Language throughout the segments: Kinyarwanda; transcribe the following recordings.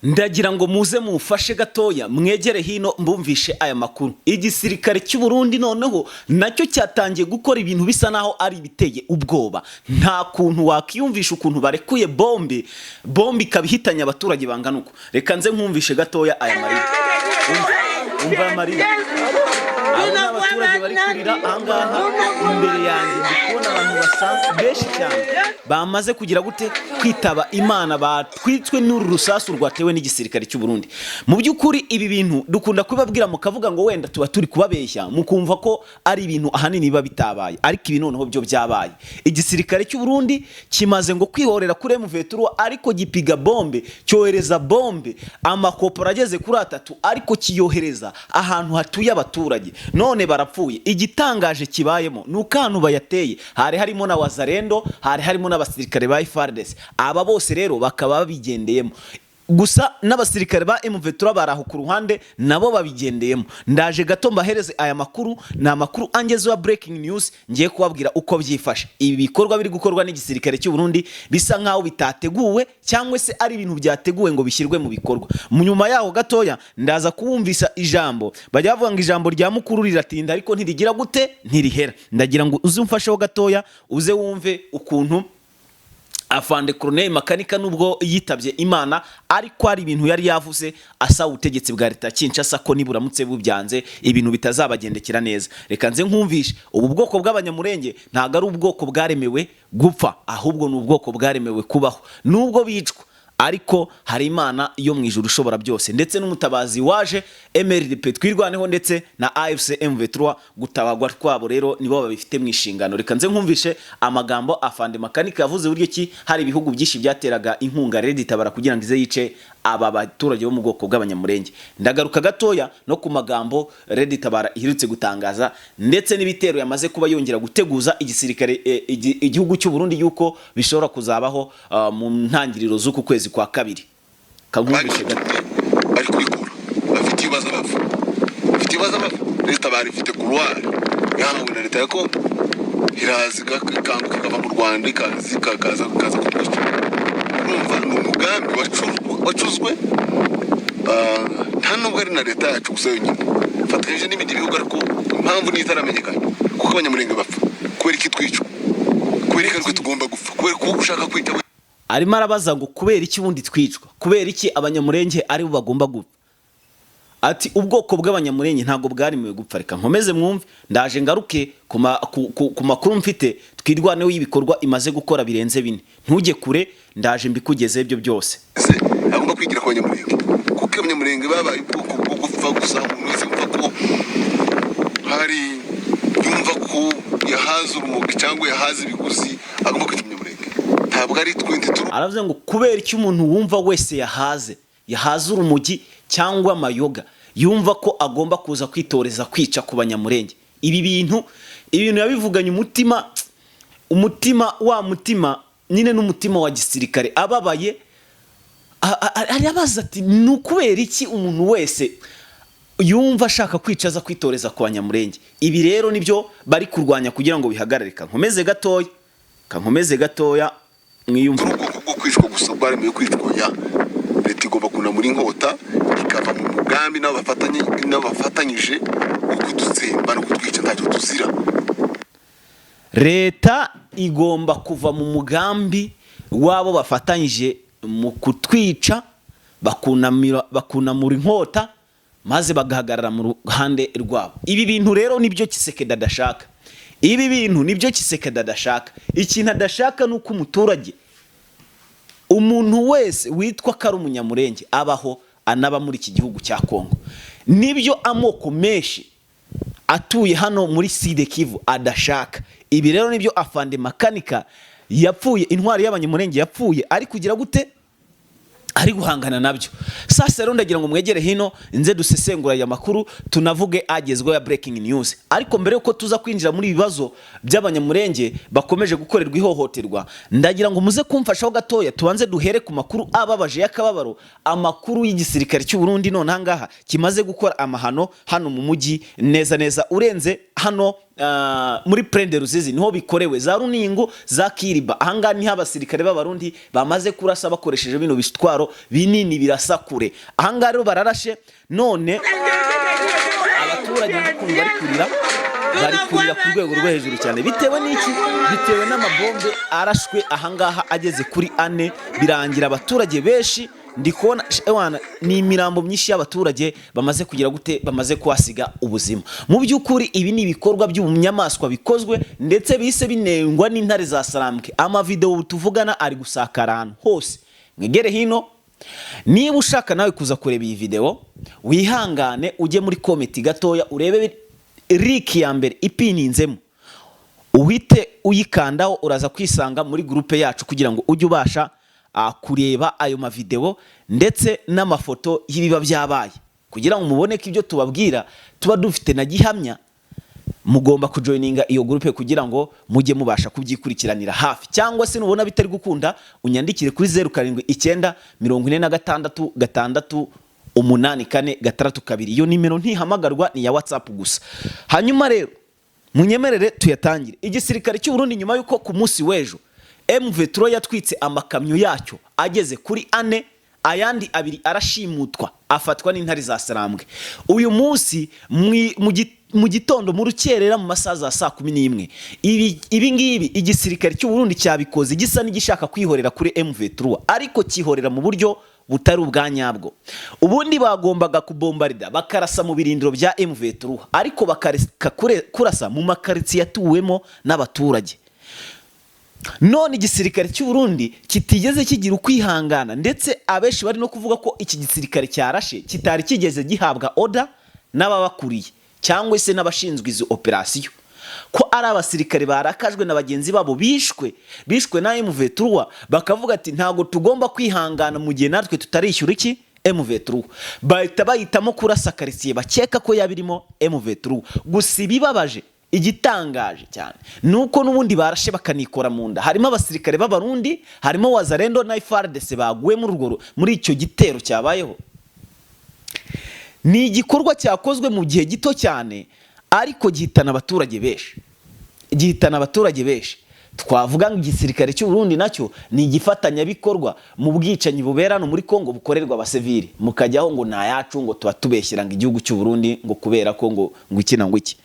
Ndagira ngo muze mufashe gatoya, mwegere hino mbumvishe aya makuru. Igisirikare cy'u Burundi noneho nacyo cyatangiye gukora ibintu bisa naho ari ibiteye ubwoba. Nta kuntu wakiyumvisha ukuntu barekuye bombe, bombe ikaba ihitanye abaturage bangana uko. Reka nze nkumvishe gatoya aya marira. Umva, umva aya marira. Abo ni abaturage bari kurira ahangaha imbere yanjye. Ndi kubona abantu basanzwe benshi cyane bamaze kugira gute? Kwitaba Imana, batwitswe n'uru rusasu rwatewe n'igisirikare cy'u Burundi. Mu by'ukuri ibi bintu dukunda kubabwira, mukavuga ngo wenda tuba turi kubabeshya, mukumva ko ari ibintu ahanini biba bitabaye, ariko ibi noneho byo byabaye. Igisirikare cy'u Burundi kimaze ngo kwihorera kuri M23, ariko gipiga bombe, cyohereza bombe amakoporo ageze kuri atatu, ariko kiyohereza ahantu hatuye abaturage, none barapfuye. Igitangaje kibayemo ni uko ahantu bayateye hari harimo na Wazalendo, hari harimo n'abasirikare ba FARDC. Aba bose rero bakaba babigendeyemo gusa, n'abasirikare ba M23 bari aho ku ruhande nabo babigendeyemo. Ndaje gato mbahereze aya makuru, ni amakuru angezeho ya breaking news. Ngiye kubabwira uko byifashe. Ibi bikorwa biri gukorwa n'igisirikare cy'u Burundi bisa nkaho bitateguwe, cyangwa se ari ibintu byateguwe ngo bishyirwe mu bikorwa. Mu nyuma yaho gatoya ndaza kubumvisa ijambo. Bajya bavuga ngo ijambo rya mukuru riratinda ariko ntirigira gute? Ntirihera. Ndagira ngo uze umfasheho gatoya, uze wumve ukuntu Afande Colonel Makanika, nubwo yitabye Imana, ariko hari ibintu yari yavuze asaba ubutegetsi bwa leta ya Kinshasa ko niburamutse bubyanze ibintu bitazabagendekera neza. Reka nze nkumvishe. Ubu bwoko bw'Abanyamurenge ntabwo ari ubwoko bwaremewe gupfa, ahubwo ni ubwoko bwaremewe kubaho. Nubwo bicwa, ariko hari Imana yo mu ijuru ishobora byose, ndetse n'umutabazi waje MRDP Twirwaneho ndetse na AFC M23. Gutabagwa kwabo rero nibo babifite mu inshingano. Reka nze nkumvishe amagambo Afande Makanika yavuze, buryo ki hari ibihugu byinshi byateraga inkunga Red Tabara kugira ngo ize yice aba baturage bo mu bwoko bw'Abanyamurenge. Ndagaruka gatoya no ku magambo Red Tabara iherutse gutangaza, ndetse n'ibitero yamaze kuba yongera guteguza igisirikare igihugu cy'u Burundi yuko bishobora kuzabaho mu ntangiriro z'uku kwezi kwa kabiri. Kankumvishe gato. Bari kubikora bafite ibibazo bapfa, bafite ibibazo bapfa. Leta bari ifite couloir yahawe na leta ya Kongo, iraza ikanguka ikava mu Rwanda, ikaza ikaza kutwica. Urumva ni umugambi wacuzwe, nta nubwo ari na leta yacu gusa yonyine, fatanyije n'ibindi bihugu, ariko impamvu niyo itaramenyekana. Kuko Abanyamurenge bapfa kubera iki? Twicwa kubera iki? Aritwe tugomba gupfa kubera ko ushaka kwita Arimo arabaza ngo kubera iki ubundi twicwa, kubera iki Abanyamurenge aribo bagomba gupfa? Ati ubwoko bw'Abanyamurenge ntabwo bwaremewe gupfa. Reka nkomeze mwumve, ndaje ngaruke ku makuru mfite Twirwaneho y'ibikorwa imaze gukora birenze bine. Ntujye kure, ndaje mbikugezeho ibyo byose. Ese agomba kwigira ku Banyamurenge? Kuko Abanyamurenge babaye ubwoko bwo gupfa gusa. Umuntu wese yumva ko hari yumva ko yahaze urumogi cyangwa yahaze ibiguzi agomba kwita Umunyamurenge. Ntabwo ari twe, ntituri Aravuze ngo kubera icyo umuntu wumva wese yahaze urumogi cyangwa amayoga yumva ko agomba kuza kwitoreza kwica ku Banyamurenge. Ibi bintu yabivuganye umutima, umutima wa mutima nyine n'umutima wa gisirikare, ababaye. Arabaza ati ni ukubera iki umuntu wese yumva ashaka kwica aza kwitoreza ku Banyamurenge? Ibi rero nibyo bari kurwanya kugira ngo bihagarare. Kankomeze gatoya mwiyumve. Ubwoko bwo kwicwa gusa, bwaremewe kwicwa. Ya leta igomba kunamura inkota, ikava mu mugambi n'abafatanyije wo kudutsemba no kutwica ntacyo tuzira. Leta igomba kuva mu mugambi w'abo bafatanyije mu kutwica, bakunamura inkota maze bagahagarara mu ruhande rwabo. Ibi bintu rero nibyo Tshisekedi adashaka. Ibi bintu nibyo Tshisekedi adashaka. Ikintu adashaka ni uko umuturage, umuntu wese witwa ko ari Umunyamurenge abaho, anaba muri iki gihugu cya Kongo. Nibyo amoko menshi atuye hano muri Sud Kivu adashaka. Ibi rero nibyo Afande Makanika yapfuye, intwari y'Abanyamurenge yapfuye ari kugira gute? Ari guhangana nabyo. Sasa rero ndagira ngo mwegere hino nze dusesengura aya makuru, tunavuge agezweho ya breaking news. Ariko mbere yuko tuza kwinjira muri ibi bibazo by'Abanyamurenge bakomeje gukorerwa ihohoterwa, ndagira ngo muze kumfashaho gatoya, tubanze duhere ku makuru ababaje y'akababaro, amakuru y'igisirikare cy'u Burundi none ahangaha kimaze gukora amahano hano mu mujyi neza neza urenze hano. muri Plaine de Ruzizi niho bikorewe, za Runingu, za Kiriba. Ahangaha niho abasirikare b'Abarundi bamaze kurasa bakoresheje bino bitwaro binini birasa kure. Ahangaha rero bararashe, none abaturage n'ukuntu bari kurira, bari kurira ku rwego rwo hejuru cyane. Bitewe n'iki? Bitewe n'amabombe arashwe ahangaha ageze kuri ane, birangira abaturage benshi, ndi kubona ewana ni imirambo myinshi y'abaturage bamaze kugira gute, bamaze kuhasiga ubuzima. Mu by'ukuri ibi ni ibikorwa by'ubunyamaswa bikozwe, ndetse bise binengwa n'intare za Sarambwe. Amavideo tuvugana ari gusakara ahantu hose. Mwegere hino, niba ushaka nawe kuza kureba iyi video, wihangane ujye muri comment gatoya, urebe link ya mbere ipininzemo, uhite uyikandaho, uraza kwisanga muri groupe yacu kugira ngo ujye ubasha kureba ayo mavideo ndetse n'amafoto y'ibiba byabaye, kugira ngo mubone ko ibyo tubabwira tuba dufite na gihamya. Mugomba kujoininga iyo groupe kugira ngo mujye mubasha kubyikurikiranira hafi, cyangwa se nubona bitari gukunda unyandikire kuri 0794668462. Iyo nimero ntihamagarwa, ni iya WhatsApp gusa. Hanyuma rero munyemerere tuyatangire. Igisirikare cy'u Burundi, nyuma y'uko ku munsi w'ejo M23 yatwitse amakamyo yacyo ageze kuri ane, ayandi abiri arashimutwa afatwa n'intare za Sarambwe, uyu munsi mu gitondo, mu rukerera, mu masaha za saa 11, ibi ngibi igisirikare cy'u Burundi cyabikoze gisa n'igishaka kwihorera kuri M23, ariko cyihorera mu buryo butari ubwa nyabwo. Ubundi bagombaga kubombarida, bakarasa mu birindiro bya M23, ariko bakareka kurasa mu makaritsiye atuwemo n'abaturage. None igisirikare cy'u Burundi kitigeze kigira ukwihangana, ndetse abenshi bari no kuvuga ko iki gisirikare cyarashe kitari kigeze gihabwa order n'ababakuriye cyangwa se n'abashinzwe izi operasiyo, ko ari abasirikare barakajwe na bagenzi babo bishwe na M23, bakavuga ati: "Ntabwo tugomba kwihangana mu gihe natwe tutarishyura iki M23." Bahita bahitamo kurasa karitsiye bakeka ko yaba irimo M23. Gusa ibibabaje, igitangaje cyane, ni uko n'ubundi barashe bakanikora mu nda. Harimo abasirikare b'Abarundi, harimo Wazalendo na FARDC baguye muri icyo gitero cyabayeho. Ni igikorwa cyakozwe mu gihe gito cyane, ariko gihitana abaturage benshi, gihitana abaturage benshi. Twavuga ngo igisirikare cy'u Burundi nacyo ni igifatanyabikorwa mu bwicanyi bubera hano muri Kongo bukorerwa abasivili, mukajyaho ngo ni ayacu, ngo tuba tubeshyira ngo igihugu cy'u Burundi, ngo kubera ko ngo iki na ngo iki.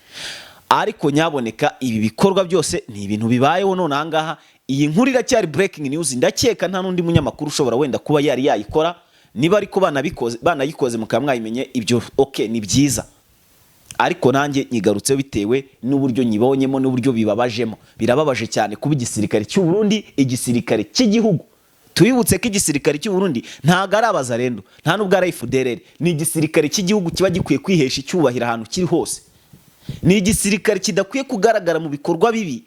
Ariko nyaboneka, ibi bikorwa byose ni ibintu bibayeho none aha ngaha. Iyi nkuru iracyari breaking news. Ndakeka nta n'undi munyamakuru ushobora wenda kuba yari yayikora. Niba ariko banabikoze, banayikoze mukaba mwayimenye, ibyo okay, ni byiza, ariko nanjye nyigarutseho bitewe n'uburyo nyibonyemo n'uburyo bibabajemo. Birababaje cyane kuba igisirikare cy'u Burundi, igisirikare cy'igihugu, tubibutse ko igisirikare cy'u Burundi ntabwo ari Abazalendo, nta nubwo ari FDLR, ni igisirikare cy'igihugu kiba gikwiye kwihesha icyubahiro ahantu kiri hose. Ni igisirikare kidakwiye kugaragara mu bikorwa bibi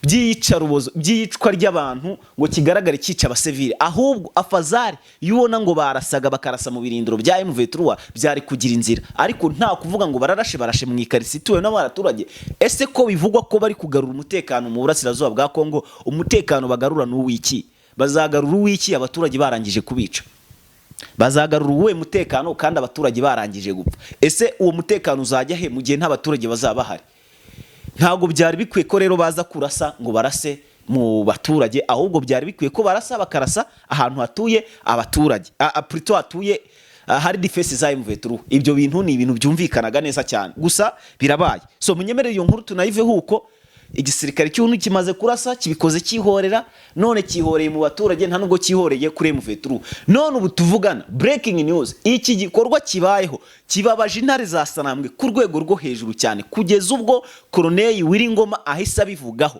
by'iyicarubozo, by'iyicwa ry'abantu, ngo kigaragare cyica abasivili. Ahubwo afazari iyo ubona ngo barasaga, bakarasa mu birindiro bya M23, byari kugira inzira, ariko nta kuvuga ngo bararashe, barashe mu ikaritsiye ituwe n'abaturage. Ese ko bivugwa ko bari kugarura umutekano mu burasirazuba bwa Kongo, umutekano bagarura ni uw'iki? Bazagarura uw'iki abaturage barangije kubica? Bazagarura uwuhe mutekano kandi abaturage barangije gupfa? Ese uwo mutekano uzajya he mu gihe nta baturage bazaba bahari? Ntabwo byari bikwiye ko rero baza kurasa ngo barase mu baturage, ahubwo byari bikwiye ko barasa, bakarasa ahantu hatuye abaturage, plutôt hatuye hari defense za M23. Ibyo bintu ni ibintu byumvikanaga neza cyane, gusa birabaye. So munyemerere iyo nkuru tunayiveho uko. Igisirikare cy'ubu kimaze kurasa, kibikoze cyihorera, none cyihoreye mu baturage, nta nubwo cyihoreye kuri M23. None ubu tuvugana, breaking news, iki gikorwa kibayeho kibabaje intare za Sanambwe ku rwego rwo hejuru cyane, kugeza ubwo Colonel Wiringoma ahise abivugaho.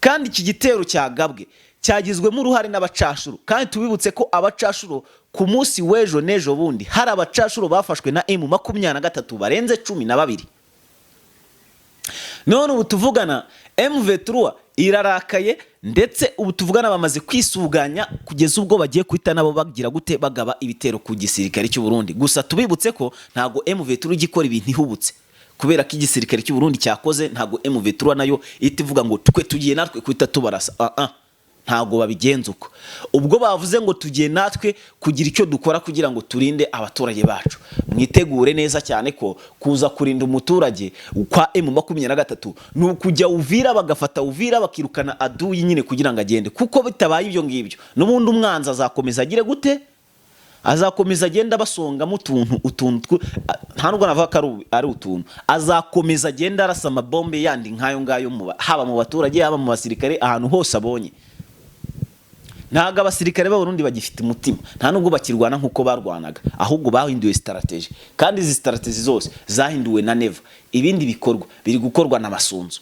Kandi iki gitero cyagabwe cyagizwemo uruhare n'abacashuro. Kandi tubibutse ko abacashuro ku munsi w'ejo n'ejo bundi hari abacashuro bafashwe na M23 barenze 12. None ubu tuvugana M23 irarakaye, ndetse ubu tuvugana bamaze kwisuganya kugeza ubwo bagiye guhita nabo bagira gute, bagaba ibitero ku gisirikare cy'u Burundi. Gusa tubibutse ko ntabwo M23 ijya ikora ibintu ihubutse. Kubera ko igisirikare cy'u Burundi cyakoze, ntabwo M23 nayo ihita ivuga ngo twe tugiye natwe guhita tubarasa. Ah ah, Ntabwo babigenza uko. Ubwo bavuze ngo tugiye natwe kugira icyo dukora kugira ngo turinde abaturage bacu, mwitegure neza cyane ko kuza kurinda umuturage kwa M23 ni ukujya Uvira, bagafata Uvira, bakirukana aduyi nyine kugira ngo agende, kuko bitabaye ibyo ngibyo n'ubundi umwanzi azakomeza agire gute? Azakomeza agenda basongamo utuntu utuntu nta nubwo navuga ko ari utuntu, azakomeza agenda arasa amabombe yandi nk'ayo ngayo haba mu baturage, haba mu basirikare, ahantu hose abonye. Ntabwo abasirikare b'Abarundi bagifite umutima, nta nubwo bakirwana nk'uko barwanaga, ahubwo bahinduye strategy, kandi izi strategy zose zahinduwe na Neva. Ibindi bikorwa biri gukorwa na Masunzu,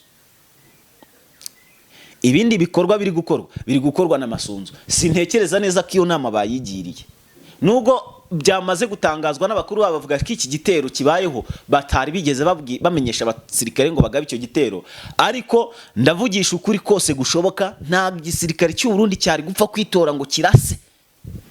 ibindi bikorwa biri gukorwa na Masunzu. Sintekereza neza ko iyo nama bayigiriye, nubwo byamaze gutangazwa n'abakuru babo bavuga ko iki gitero kibayeho batari bigeze bamenyesha abasirikare ngo bagabe icyo gitero. Ariko ndavugisha ukuri kose gushoboka, nta gisirikare cy'u Burundi cyari gupfa kwitora ngo kirase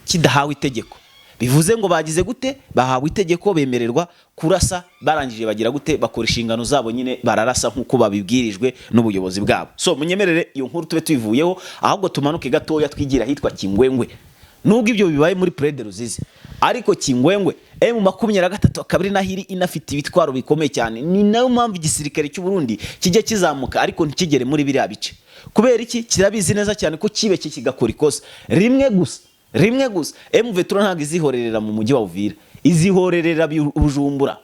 kidahawe itegeko. Bivuze ngo bagize gute? Bahawe itegeko, bemererwa kurasa, barangije bagira gute? Bakora inshingano zabo nyine, bararasa nk'uko babibwirijwe n'ubuyobozi bwabo. So munyemerere iyo nkuru tube tuyivuyeho, ahubwo tumanuke gatoya twigira ahitwa Kingwengwe. Nubwo ibyo bibaye muri Plaine de Ruzizi, ariko Kingwengwe M23 akaba ari naho iri, inafite ibitwaro bikomeye cyane. Ni nayo mpamvu igisirikare cy'u Burundi kijya kizamuka ariko ntikigere muri biriya bice. Kubera iki? Kirabizi neza cyane ko kibeke kigakora ikosa rimwe gusa, rimwe gusa, M23 ntabwo izihorerera mu mujyi wa Uvira, izihorerera Bujumbura,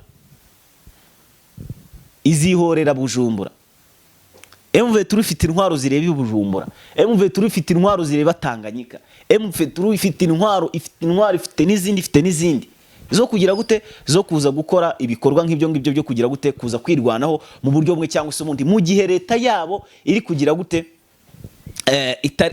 izihorera Bujumbura. M23 ifite intwaro zireba i Bujumbura, M23 ifite intwaro zireba Tanganyika, M23 ifite intwaro, ifite intwaro, ifite n'izindi, ifite n'izindi zo kugira gute? Zo kuza gukora ibikorwa nk'ibyo ngibyo byo kugira gute? Kuza kwirwanaho mu buryo bumwe cyangwa se ubundi, mu gihe leta yabo iri kugira gute?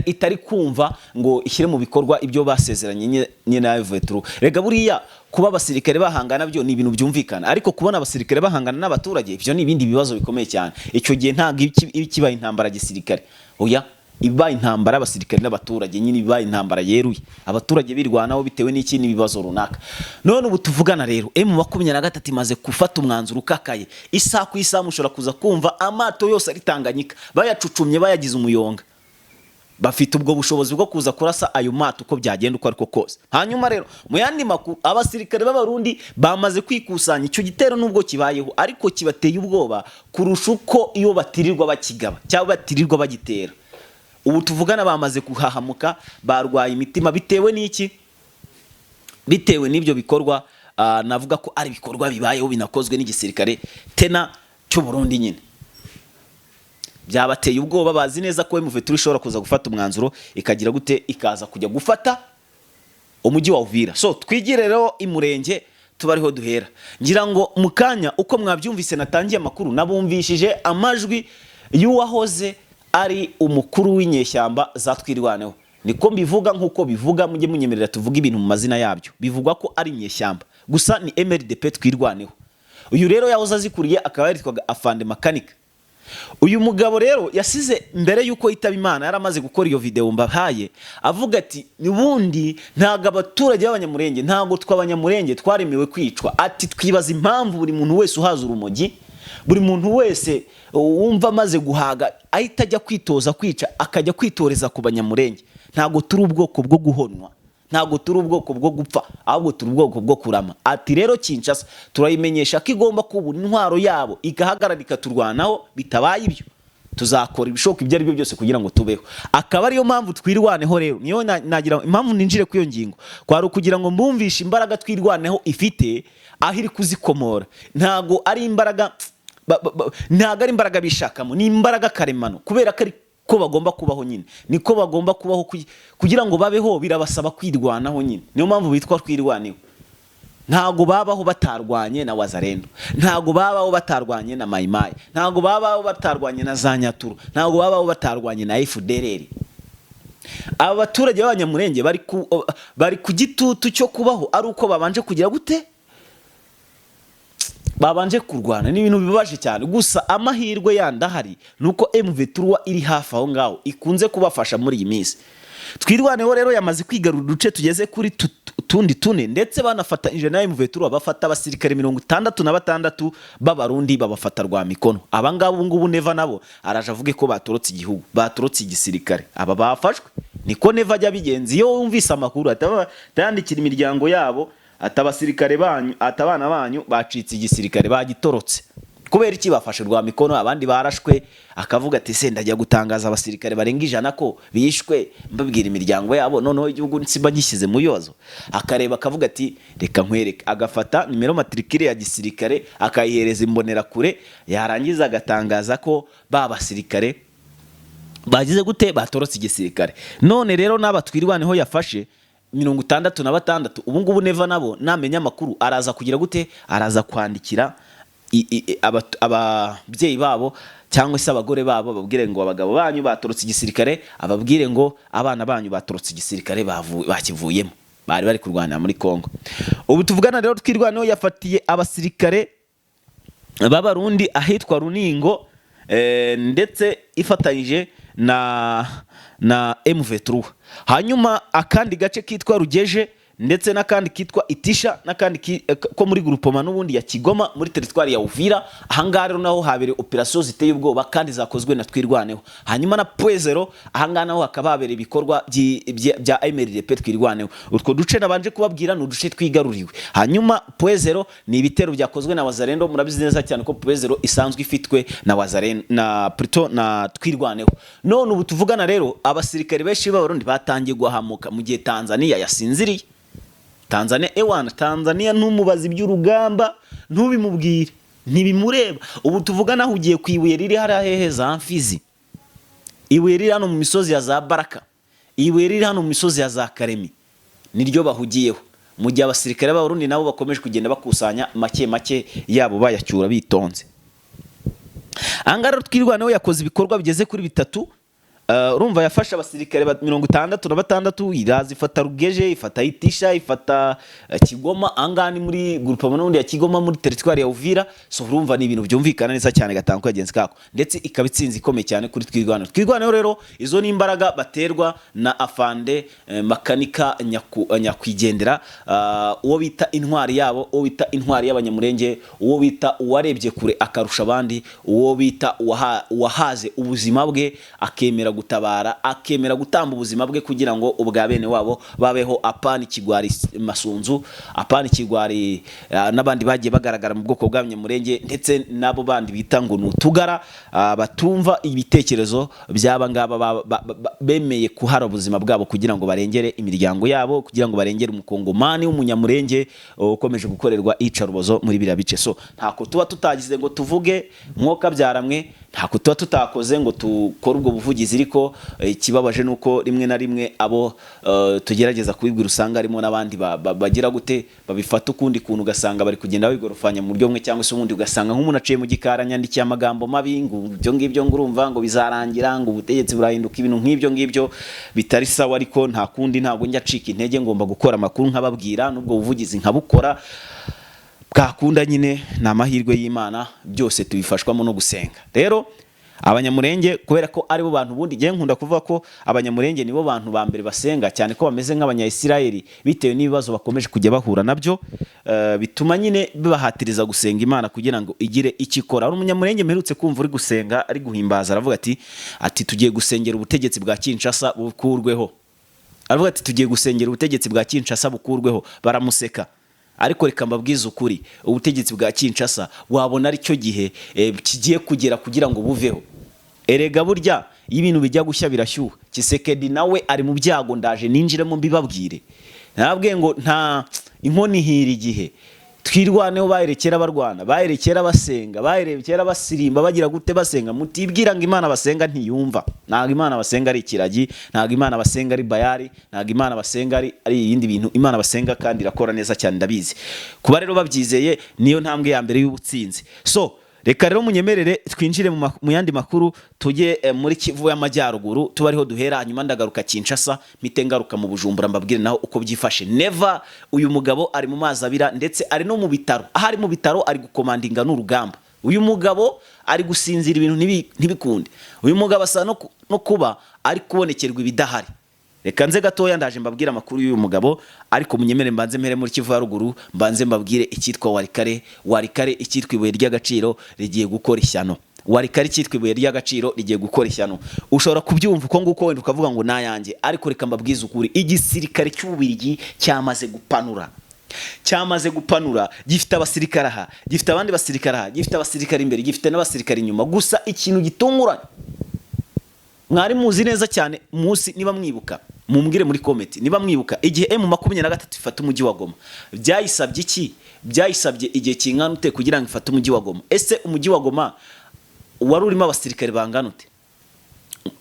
Itari kumva ngo ishyire mu bikorwa ibyo basezeranye nyine na M23. Rega buriya kuba abasirikare bahangana byo ni ibintu byumvikana, ariko kubona abasirikare bahangana n'abaturage ibyo ni ibindi bibazo bikomeye cyane. Icyo gihe ntabwo iba ikibaye intambara gisirikare, oya, ibaye intambara y'abasirikare n'abaturage nyine, ibaye intambara yeruye, abaturage birwanaho bitewe n'iki? N'ibibazo runaka. None ubu tuvugana rero, M23 imaze gufata umwanzuro ukakaye. Isaha ku isaha mushobora kuza kumva amato yose ari Tanganyika bayacucumye, bayagize umuyonga. Bafite ubwo bushobozi bwo kuza kurasa ayo mato uko byagenda uko ariko kose. Hanyuma rero mu yandi makuru, abasirikare b'Abarundi bamaze kwikusanya. Icyo gitero nubwo kibayeho, ariko kibateye ubwoba kurusha uko iyo batirirwa bakigaba cyangwa batirirwa bagitera. Ubu tuvugana bamaze kuhahamuka, barwaye imitima. Bitewe n'iki? Bitewe n'ibyo bikorwa, navuga ko ari ibikorwa bibayeho binakozwe n'igisirikare tena cy'u Burundi nyine. Byabateye ubwoba, bazi neza ko M23 ishobora kuza gufata umwanzuro ikagira gute? Ikaza kujya gufata umujyi wa Uvira. So twigire rero imurenge, tuba ariho duhera. Ngira ngo mu kanya uko mwabyumvise natangiye amakuru, nabumvishije amajwi y'uwahoze ari umukuru w'inyeshyamba za Twirwaneho. Niko mbivuga nk'uko bivuga, mujye munyemerera tuvuge ibintu mu mazina yabyo. Bivugwa ko ari inyeshyamba gusa, ni MRDP Twirwaneho. Uyu rero yahoze azikuriye akaba yaritwaga Afande Makanika. Uyu mugabo rero yasize, mbere y'uko yitaba Imana, yari amaze gukora iyo video mbahaye, avuga ati: "Ubundi ntabwo abaturage b'Abanyamurenge, ntabwo tw'Abanyamurenge twaremewe kwicwa." Ati: "Twibaza impamvu buri muntu wese uhaza urumogi, buri muntu wese wumva amaze guhaga ahita ajya kwitoza kwica, akajya kwitoreza ku Banyamurenge. Ntabwo turi ubwoko bwo guhonwa, ntabwo turi ubwoko bwo gupfa, ahubwo turi ubwoko bwo kurama." Ati: "Rero Kinshasa turayimenyesha ko igomba kubura intwaro yabo igahagarara ikaturwanaho. Bitabaye ibyo tuzakora ibishoboka ibyo ari byo byose kugira ngo tubeho." Akaba ariyo mpamvu Twirwaneho rero, niyo nagira impamvu ninjire kuri iyo ngingo, kwari ukugira ngo mbumvishe imbaraga Twirwaneho ifite, aho iri kuzikomora. Ntabwo ari imbaraga ntabwo ari imbaraga bishakamo, ni imbaraga karemano, kubera ko ari ko bagomba kubaho nyine, niko bagomba kubaho. Kugira ngo babeho birabasaba kwirwanaho nyine, niyo mpamvu bitwa Twirwaneho. Ntabwo babaho batarwanye na Wazalendo, ntabwo babaho batarwanye na Mayimayi, ntabwo babaho batarwanye na za Nyaturu, ntabwo babaho batarwanye na FDLR. Aba baturage b'Abanyamurenge bari ku gitutu cyo kubaho ari uko babanje kugira gute? Babanje kurwana. Ni ibintu bibabaje cyane. Gusa amahirwe yandi ahari ni uko M23 iri hafi aho ngaho, ikunze kubafasha muri iyi minsi. Twirwaneho rero yamaze kwigarura uduce tugeze kuri tundi tune, ndetse banafatanyije na M23 bafata abasirikare 66 b'Abarundi, babafata rwa mikono. Abangaba ubu ngubu Neva nabo araje avuge ko batorotse igihugu, batorotse igisirikare. Aba bafashwe niko Neva ajya abigenza. Iyo wumvise amakuru atayandikira imiryango yabo, ati abasirikare banyu, ati abana banyu bacitse igisirikare, bagitorotse. Kubera iki? Bafashe rwa mikono, abandi barashwe. Akavuga ati: "Se ndajya gutangaza abasirikare barenga 100 ko bishwe, mbabwira imiryango yabo, noneho igihugu nsimba ngishyize mu bibazo?" Akareba akavuga ati: "Reka nkwereke." Agafata numéro matricule ya gisirikare akayihereza Imbonerakure, yarangiza agatangaza ko ba basirikare bagize gute? Batorotse igisirikare. None rero n'aba Twirwaneho yafashe 66, ubu ngubu Neva nabo namenya amakuru araza kugira gute? Araza kwandikira ababyeyi babo cyangwa se abagore babo, babwire ngo abagabo banyu batorotse igisirikare, ababwire ngo abana banyu batorotse igisirikare, bakivuyemo, bari bari kurwanira muri Kongo. Ubu tuvugana rero, Twirwaneho yafatiye abasirikare b'Abarundi ahitwa Runingo, ndetse ifatanyije na M23. Hanyuma akandi gace kitwa Rugeje, ndetse n'akandi kitwa Itisha, n'akandi ko muri groupement n'ubundi ya Kigoma muri teritwari ya Uvira. Ahangaha rero naho habereye operasiyo ziteye ubwoba kandi zakozwe na Twirwaneho. Hanyuma na Pwezero, ahangaha naho hakaba habereye ibikorwa bya MRDP Twirwaneho. Utwo duce nabanje kubabwira ni uduce twigaruriwe. Hanyuma Pwezero ni ibitero byakozwe na Wazalendo. Murabizi neza cyane ko Pwezero isanzwe ifitwe na Wazalendo, na plutôt na Twirwaneho. None ubu tuvugana rero, abasirikare benshi b'Abarundi batangiye guhamuka mu gihe Tanzania yasinziriye. Tanzania, ewana, Tanzania ntumubaze iby'urugamba, ntubimubwire, ntibimureba. Ubu tuvugana ahugiye ku ibuye riri hariya hehe? Za Mfizi, ibuye riri hano mu misozi ya za Baraka, ibuye riri hano mu misozi ya za Karemi, niryo bahugiyeho, mu gihe abasirikare b'Abarundi nabo bakomeje kugenda bakusanya make make yabo, bayacyura bitonze. Ahangaha rero Twirwaneho yakoze ibikorwa bigeze kuri bitatu. Urumva yafashe abasirikare 66, iraza ifata Rugeje, ifata Itisha, ifata Kigoma. Ahangaha ni muri groupement n'ubundi ya Kigoma muri teritwari ya Uvira. So urumva ni ibintu byumvikana neza cyane gatanu kagenzi kako, ndetse ikaba itsinzi ikomeye cyane kuri Twirwaneho. Twirwaneho rero, izo ni imbaraga baterwa na afande Makanika nyakwigendera, uwo bita intwari yabo, uwo bita intwari y'Abanyamurenge, uwo bita uwarebye kure akarusha abandi, uwo bita uwahaze ubuzima bwe, akemera gutabara, akemera gutamba ubuzima bwe kugira ngo ubwa bene wabo babeho. Apana ikigwari Masunzu, apana ikigwari n'abandi bagiye bagaragara mu bwoko bw'Abanyamurenge, ndetse n'abo bandi bita ngo ni utugara, batumva ibitekerezo by'aba ngaba bemeye kuhara ubuzima bwabo kugira ngo barengere imiryango yabo, kugira ngo barengere Umukongomani w'Umunyamurenge ukomeje gukorerwa iyicarubozo muri biriya bice. So ntako tuba tutagize ngo tuvuge, mwoka byaramwe, ntako tuba tutakoze ngo tukore ubwo buvugizi. Ariko ikibabaje ni uko rimwe na rimwe abo tugerageza kubibwira usanga harimo n'abandi bagira gute? Babifata ukundi kuntu, ugasanga bari kugenda babigorofanya mu buryo bumwe cyangwa se ubundi, ugasanga nk'umuntu aciye mu gikari anyandikiye amagambo mabi, ngo ibyo ngibyo, ngo urumva ngo bizarangira, ngo ubutegetsi burahinduka, ibintu nk'ibyo ngibyo bitari sawa. Ariko nta kundi, ntabwo njya acika intege, ngomba gukora amakuru nkababwira, n'ubwo buvugizi nkabukora. Bwakunda nyine ni amahirwe y'Imana, byose tubifashwamo no gusenga. Rero Abanyamurenge, kubera ko aribo bantu ubundi ngiye nkunda kuvuga ko Abanyamurenge nibo bantu ba mbere basenga cyane, ko bameze nk'Abanyayisiraheli bitewe n'ibibazo bakomeje kujya bahura nabyo, bituma nyine bibahatiriza gusenga Imana kugira ngo igire icyo ikora. Hari Umunyamurenge mperutse kumva uri gusenga, ari guhimbaza, aravuga ati "Tugiye gusengera ubutegetsi bwa Kinshasa bukurweho." Aravuga ati: "Tugiye gusengera ubutegetsi bwa Kinshasa bukurweho." Baramuseka. Ariko reka mbabwize ukuri, ubutegetsi bwa Kinshasa wabona ari cyo gihe kigiye kugera kugira ngo buveho. Erega burya iyo ibintu bijya gushya birashyuha. Tshisekedi nawe ari mu byago, ndaje ninjiremo mbibabwire. Nababwiye ngo nta inkono ihira igihe. Twirwaneho baherekera barwana, baherekera basenga, baherekera basirimba, bagira gute? Basenga. Mutibwira ngo Imana basenga ntiyumva. Ntabwo Imana basenga ari ikiragi, ntabwo Imana basenga ari bayari, ntabwo Imana basenga ari ibindi bintu. Imana basenga kandi irakora neza cyane, ndabizi. Kuba rero babyizeye niyo ntambwe ya mbere y'ubutsinzi. So reka rero munyemerere twinjire mu yandi makuru, tujye muri Kivu y'Amajyaruguru, tuba ariho duhera. Hanyuma ndagaruka Kinshasa, mpite ngaruka mu Bujumbura, mbabwire naho uko byifashe. Neva, uyu mugabo ari mu mazi abira, ndetse ari no mu bitaro. Aho ari mu bitaro ari gukomandinga n'urugamba. Uyu mugabo ari gusinzira ibintu ntibikunde. Uyu mugabo asa no kuba ari kubonekerwa ibidahari. Reka nze gatoya, ndaje mbabwire amakuru y'uyu mugabo, ariko munyemere mbanze mpere muri Kivu ya Ruguru, mbanze mbabwire icyitwa Walikale. Walikale, icyitwa ibuye ry'agaciro rigiye gukora ishyano. Walikale, icyitwa ibuye ry'agaciro rigiye gukora ishyano. Ushobora kubyumva uko nguko, wenda ukavuga ngo nayanjye, ariko reka mbabwize ukuri: igisirikare cy'Ububirigi cyamaze gupanura, cyamaze gupanura. Gifite abasirikare aha, gifite abandi basirikare aha, gifite abasirikare imbere, gifite n'abasirikare inyuma. Gusa ikintu gitunguranye, mwari muzi neza cyane munsi, niba mwibuka mumbwire muri comment, niba mwibuka igihe M23 ifata umujyi wa Goma, byayisabye iki? Byayisabye igihe kingana ute kugira ngo ifate umujyi wa Goma? Ese umujyi wa Goma wari urimo abasirikare bangana ute?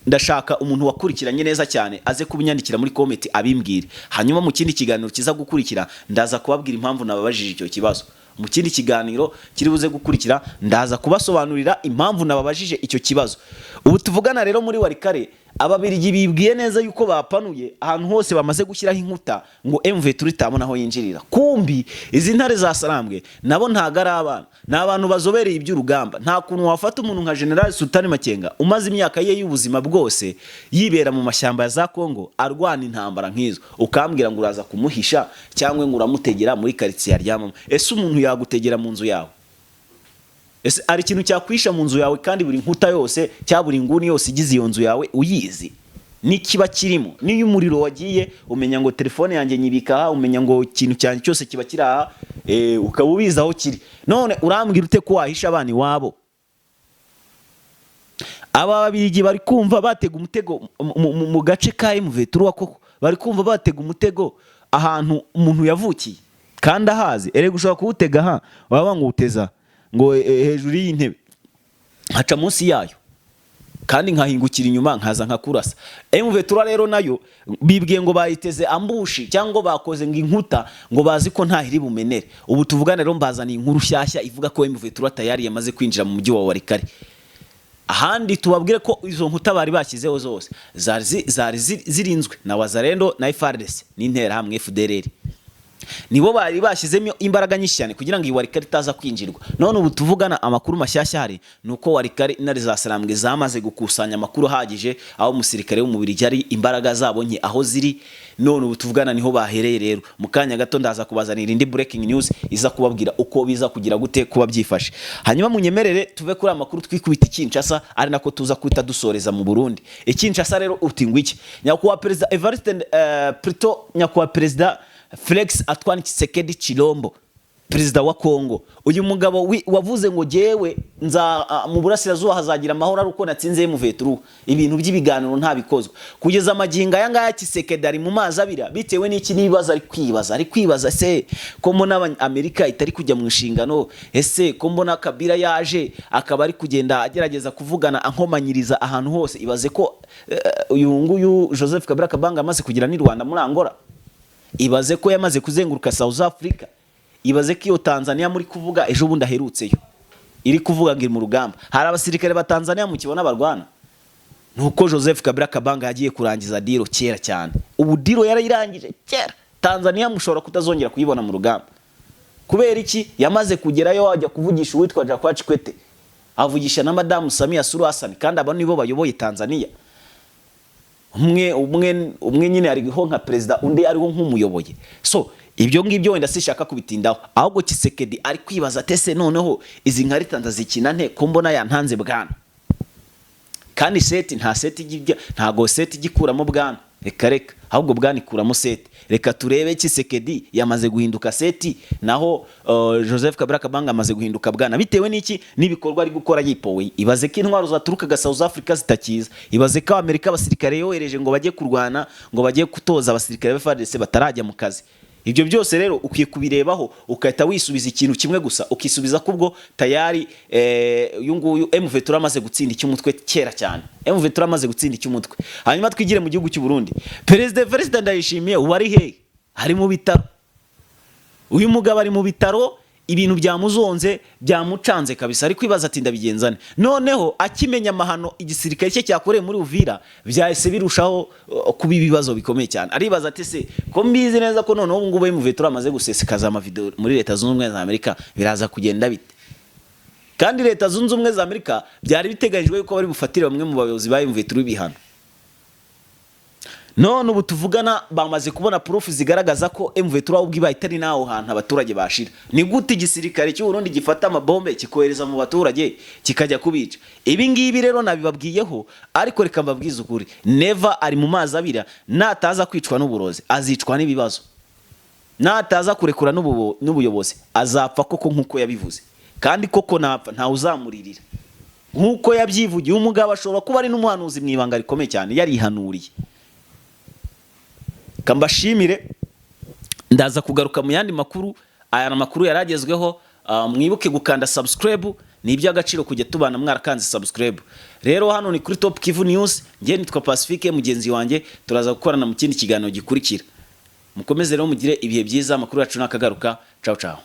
Ndashaka umuntu wakurikiranye neza cyane aze kubinyandikira muri comment abimbwire. Hanyuma mu kindi kiganiro kiza gukurikira ndaza kubabwira impamvu nababajije icyo kibazo. Mu kindi kiganiro kiri buze gukurikira ndaza kubasobanurira impamvu nababajije icyo kibazo. Ubu tuvugana rero, muri Walikale Ababirigi bibwiye neza yuko bapanuye ahantu hose, bamaze gushyiraho inkuta ngo M23 itabona aho yinjirira. Kumbi izi ntare za Sarambwe nabo ntago ari abana, ni abantu bazobereye iby'urugamba. Nta kuntu wafata umuntu nka General Sultani Makenga, umaze imyaka ye y'ubuzima bwose yibera mu mashyamba ya za Kongo arwana intambara nk'izo, ukambwira ngo uraza kumuhisha cyangwa ngo uramutegera muri karitsiye aryamamo. Ese umuntu yagutegera mu nzu yawe? Ese hari ikintu cyakwisha mu nzu yawe, kandi buri nkuta yose cyangwa buri nguni yose igize iyo nzu yawe uyizi n'ikiba kirimo? Niyo umuriro wagiye, umenya ngo telefone yanjye nyibika aha, umenya ngo ikintu cyanjye cyose kiba kiri aha, ukaba ubizi aho kiri. None urambwira ute ko wahisha abana iwabo? Aba Babirigi bari kumva batega umutego mu gace ka M23 koko? Bari kumva batega umutego ahantu umuntu yavukiye kandi ahazi? Erega ushobora kuwutega aha, waba ngo uteza ngo hejuru y'intebe, nkaca munsi yayo kandi nkahingukira inyuma, nkaza nkakurasa. M23 rero nayo bibwiye ngo bayiteze ambush cyangwa bakoze ngo inkuta, ngo bazi ko nta hiri bumenere. Ubu tuvugana rero mbazaniye inkuru nshyashya ivuga ko M23 tayari yamaze kwinjira mu mujyi wa Walikale. Ahandi tubabwire ko izo nkuta bari bashyizeho zose zari zirinzwe na Wazalendo na FARDC n'Interahamwe FDLR. Nibo bari bashyizemo imbaraga nyinshi cyane kugira ngo iyi Walikale itaza kwinjirwa. None ubu tuvugana, amakuru mashyashya ahari ni uko Walikale intare za Sarambwe zamaze gukusanya amakuru ahagije aho umusirikare w'umubiri ari, imbaraga zabo nke aho ziri. None ubu tuvugana niho bahereye. Rero mu kanya gato ndaza kubazanira indi breaking news iza kubabwira uko biza kugira gute kuba byifashe. Hanyuma munyemerere tuve kuri aya makuru, twikubita i Kinshasa, ari nako tuza kuhita dusoreza mu Burundi. I Kinshasa rero uti ngo iki? Nyakubahwa Perezida Evariste, plutôt nyakubahwa Perezida Felix Antoine Tshisekedi Chilombo, perezida wa Kongo, uyu mugabo wavuze ngo jyewe nza mu burasirazuba hazagira amahoro ari uko natsinze M23, ibintu by'ibiganiro ntabikozwa. Kugeza amagingo aya ngaya Tshisekedi ari mu mazi abira. Bitewe n'iki? N'ibibazo ari kwibaza. Ari kwibaza: se ko mbona Amerika itari kujya mu nshingano? Ese ko mbona Kabila yaje akaba ari kugenda agerageza kuvugana, ankomanyiriza ahantu hose? Ibaze ko uyu nguyu Joseph Kabila Kabanga amaze kugira n'i Rwanda muri Angola, ibaze ko yamaze kuzenguruka South Africa, ibaze ko iyo Tanzania muri kuvuga ejo bundi aherutseyo iri kuvuga ngo iri mu rugamba. Hari abasirikare ba Tanzania mukibona barwana? Nuko Joseph Kabila Kabanga yagiye kurangiza deal kera cyane. Ubu deal yarayirangije kera. Tanzania mushobora kutazongera kuyibona mu rugamba. Kubera iki? Yamaze kugerayo, wajya kuvugisha uwitwa Jakaya Kikwete, avugisha na Madamu Samia Suluhu Hassan, kandi aba nibo bayoboye Tanzania. Umwe umwe umwe nyine ariho nka perezida, undi ariho nk'umuyoboye. So ibyo ngibyo wenda sishaka kubitindaho, ahubwo Tshisekedi ari kwibaza ati: ese noneho izi nkarita ndazikina nte, ko mbona yantanze bwana? Kandi seti nta seti ijya, ntago seti ijya ikuramo bwana, reka reka, ahubwo bwana ikuramo seti. Reka turebe. Tshisekedi yamaze guhinduka seti, naho Joseph Kabila Kabanga amaze guhinduka bwana. Bitewe n'iki? N'ibikorwa ari gukora yipowe. Ibaze ko intwaro zaturukaga South Africa zitakiza, ibaze ko Amerika abasirikare yohereje ngo bajye kurwana, ngo bajye gutoza abasirikare ba FARDC batarajya mu kazi. Ibyo byose rero ukwiye kubirebaho, ugahita wisubiza ikintu kimwe gusa, ukisubiza ko ubwo tayari uyu nguyu M23 amaze gutsinda icy'umutwe kera cyane. M23 amaze gutsinda icy'umutwe. Hanyuma twigire mu gihugu cy'u Burundi. Perezida Evariste Ndayishimiye ubu ari hehe? Ari mu bitaro. Uyu mugabo ari mu bitaro, ibintu byamuzonze, byamucanze kabisa. Ari kwibaza ati: ndabigenza nte? Noneho akimenya amahano igisirikare cye cyakoreye muri Uvira, byahise birushaho kuba ibibazo bikomeye cyane. Aribaza ati: se ko mbizi neza ko noneho ubu ngubu M23 amaze gusesekaza amavideo muri Leta Zunze Ubumwe za Amerika, biraza kugenda bite? Kandi Leta Zunze Ubumwe za Amerika byari biteganyijwe yuko bari bufatire bamwe mu bayobozi ba M23 ibihano. None ubu tuvugana bamaze kubona proof zigaragaza ko M23 ubwo ibaye itari n'aho hantu abaturage bashira. Ni gute igisirikare cy'u Burundi gifata amabombe kikohereza mu baturage kikajya kubica? Ibi ngibi rero nabibabwiyeho, ariko reka mbabwize ukuri, Neva ari mu mazi abira. Nataza kwicwa n'uburozi azicwa n'ibibazo, nataza kurekura n'ubuyobozi azapfa koko nk'uko yabivuze. Kandi koko napfa ntawe uzamuririra nk'uko yabyivugiye. Umugabo ashobora kuba ari n'umuhanuzi mu ibanga rikomeye cyane, yarihanuriye. Kambashimire, ndaza kugaruka mu yandi makuru. Aya makuru yari agezweho. Mwibuke gukanda subscribe, ni iby'agaciro kujya tubana mwarakanze subscribe. Rero hano ni kuri Top Kivu News, njye nitwa Pacifique, mugenzi wanjye turaza gukorana mu kindi kiganiro gikurikira. Mukomeze rero mugire ibihe byiza. Amakuru yacu nakagaruka. Ciao ciao.